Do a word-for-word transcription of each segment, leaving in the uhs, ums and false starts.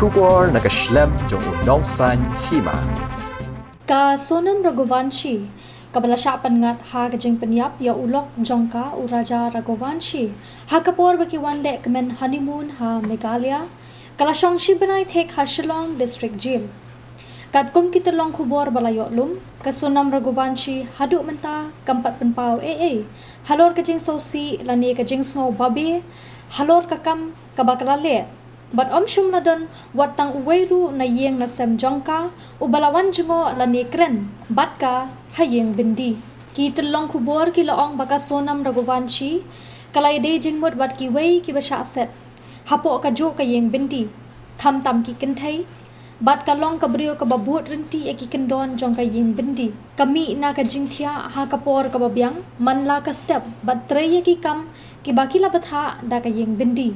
Khubor na ka shlem jong u Nongsaiñ Hima. Ka Sonam Raghuvanshi, kaba la shah pynngat ha ka jingpynïap ïa u lok jong ka u Raja Raghuvanshi, ha ka por ba ki wan leh kmen honeymoon ha Meghalaya, ka la shong shi bnai thik ha Shillong District Jail. Katkum ki tyllong khubor ba la ïoh lum, ka Sonam Raghuvanshi haduh mynta kam pat pynpaw ei ei halor ka jingsngewsih lane ka jingsngew babe halor ka kam kaba ka la leh. Bad ym shym la don wat tang uwei ruh na ïing na sem jong ka uba la wan jngoh lane kren bad ka ha ïing byndi. Ki tyllong khubor ki la ong ba ka Sonam Raghuvanshi ka la ïadei jingmut bad kiwei kiba shah set hapoh kajuh ka ïing byndi, khamtam ki kynthei, bad ka long ka briew kaba bud rynti ïa ki kyndon jong ka ïing byndi. Ka mih na ka jingthiah ha ka por kaba biang man la ka step bad trei ïa ki kam kiba ki la bthah da ka ïing byndi.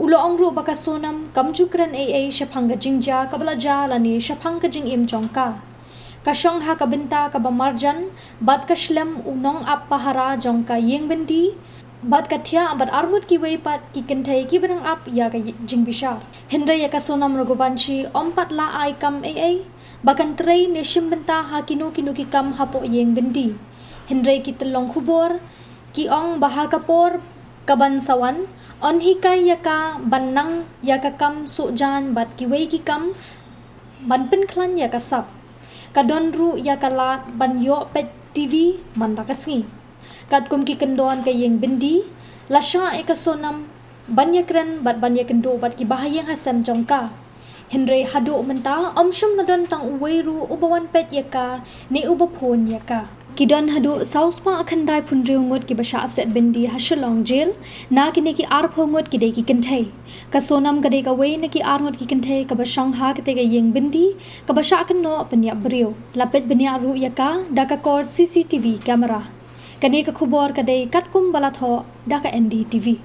U la ong ruh ba ka Sonam kam ju kren ei ei shaphang ka jingjia kaba la jia lane shaphang ka jingim jong ka. Ka shong ha ka bynta kaba marjan bad ka shlem u nongap pahara jong ka ïing byndi, bad ka thiah bad arngut kiwei pat ki kynthei kiba dang ap ïa ka jingbishar. Hynrei ïa ka Sonam Raghuvanshi ym pat la ai kam ei ei ba kan trei ne shim bynta ha kino kino ki kam hapoh ïing byndi. Hynrei ki tyllong khubor ki ong ba ha ka por kaban sa wan, yn hikai ïa ka ban nang ïa ka kam suhjaiñ bad kiwei ki kam ban pynkhlaiñ ïa ka sap. Ka don ruh ïa ka lad ban ïoh peit TV man la ka sngi. Katkum ki kyndon ka ïing byndi, la shah ïa ka Sonam ban ïakren bad ban ïakynduh bad kiba ha ïing ha sem jong ka. Hynrei haduh mynta ym shym la don tang uwei ruh uba wan peit ïa ka ne uba phone ïa ka. Ki don haduh saw spah khyndai phew hynriew ngut kiba shah set byndi ha Shillong Jail, na kine ki arphew ngut ki dei ki kynthei. Ka Sonam ka dei kawei na ki arngut ki kynthei kaba shong ha katei ka ïing byndi kaba shah kynnoh pynïap briew. La peit bniah ruh ïa ka da ka kor CCTV camera. Kane ka khubor ka dei katkum ba la thoh da ka NDTV.